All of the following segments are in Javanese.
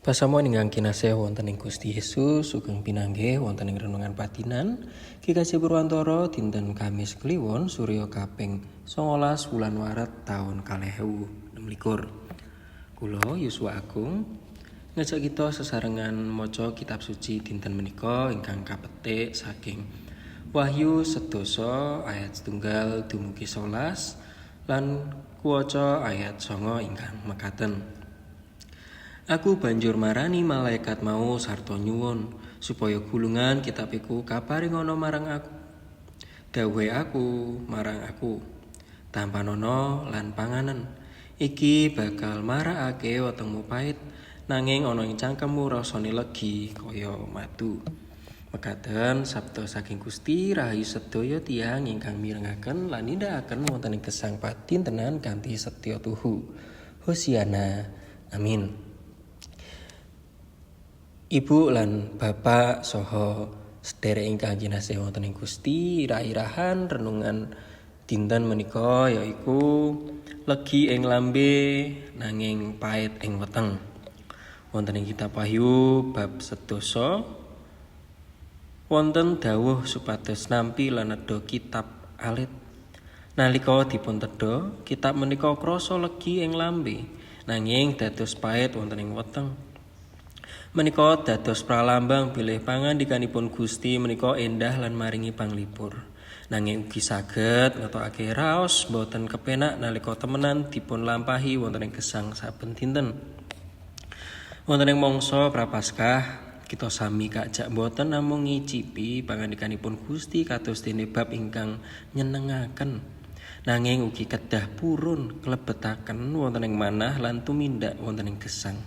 Pasamuan ingkang kinasih wonten ing Gusti Yesus, sugeng pinanggih wonten ing renungan patinan GKJ Purwantara dinten Kamis Kliwon Surya kaping 19 wulan Maret taun 2026. Kula Yosua Agung ngajak kita sesarengan maca kitab suci dinten menika ingkang kapetik saking Wahyu 10 ayat 1 dumugi 11 lan kuwaca ayat 9 ingkang mekaten. Aku banjur marani malaikat mau sarta nyuwun supaya gulungan kitab iku kaparingana marang aku. Dawuhe aku marang aku, "Tampanono lan panganen. Iki bakal marakake wetengmu pait, nanging ana ing cangkemmu rasane legi kaya madu." Mekaten sabda saking Gusti, rahayu sedaya tiyang ingkang mirengaken lan nindakaken wonten ing gesang padintenan kanthi setya tuhu. Hosiana. Amin. Ibu lan bapak saha sedherek ingkang kinasih wonten ing Gusti, irah-irahan renungan dinten menika yaiku legi ing lambe nanging pait ing weteng. Wonten ing kitab Wahyu bab 10 wonten dawuh supados nampi lan nedha kitab alit. Nalika dipun tedha, kitab menika krasa legi ing lambe nanging dados pait wonten ing weteng. Menika dados pralambang bilih pangandikanipun Gusti menika endah lan maringi panglipur. Nanging ugi saged ngetokake raos boten kepenak nalika temenan dipun lampahi wonten ing gesang saben dinten. Wonten ing mangsa Prapaskah, kita sami kajak boten namung ngicipi pangandikanipun Gusti kados dene bab ingkang nyenengaken. Nanging ugi kedah purun klebetaken wonten ing manah lan tumindak wonten ing gesang.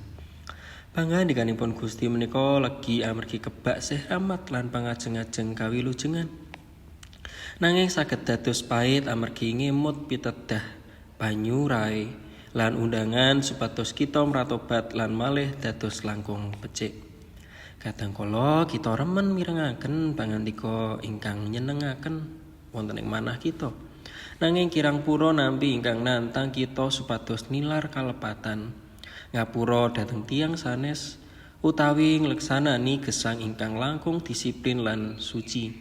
Pangandikanipun Gusti menika legi amargi kebak sih rahmat lan pangajeng-ajeng kawilujengan. Nanging saged dados pait amargi ngemut pitedah panyurai lan undangan supados kita mratobat lan malih dados langkung becik. Kadang kala kita remen mirengaken pangandika ingkang nyenengaken wonten ing manah kita. Nanging kirang pura nampi ingkang nantang kita supados nilar kalepatan, ngapura dhateng tiyang sanes, utawi ngleksanani gesang ingkang langkung disiplin lan suci.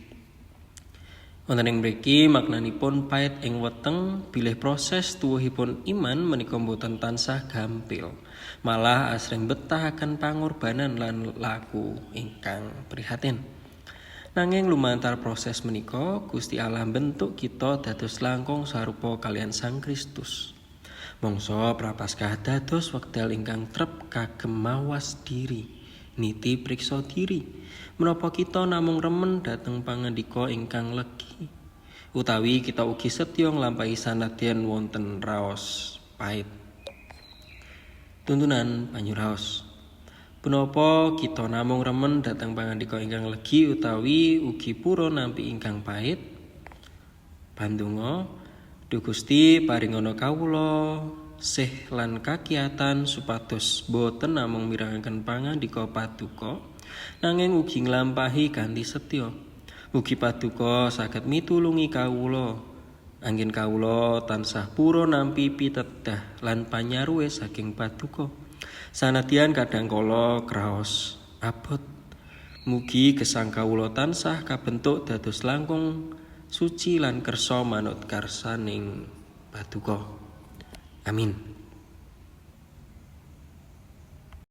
Wonten ing mriki maknanipun pait ing weteng bilih proses tuwuhipun iman menika boten tansah gampil, malah asring betahaken pangorbanan lan laku ingkang prihatin. Nanging lumantar proses menika Gusti Allah bentuk kita dados langkung sarupa kaliyan Sang Kristus. Mangsa Prapaskah dados wekdal ingkang trep kagem mawas diri, niti priksa diri. Menapa kita namung remen dhateng pangandika ingkang legi, utawi kita ugi setya nglampahi sanadyan wonten raos pait? Tuntunan panyuraos. Punapa kita namung remen dhateng pangandika ingkang legi utawi ugi purun nampi ingkang pait? Pandonga. Duh Gusti, paringana kawula sih lan kakiyatan supados boten namung mirengaken pangandika paduka, nanging ugi nglampahi kanthi setya. Mugi paduka saged mitulungi kawula anggen kawula tansah purun nampi pitedah lan panyaruwe saking paduka, sanadyan kadang kala kraos abot. Mugi gesang kawula tansah kabentuk dados langkung suci lan kersa manut karsaning paduka. Amin.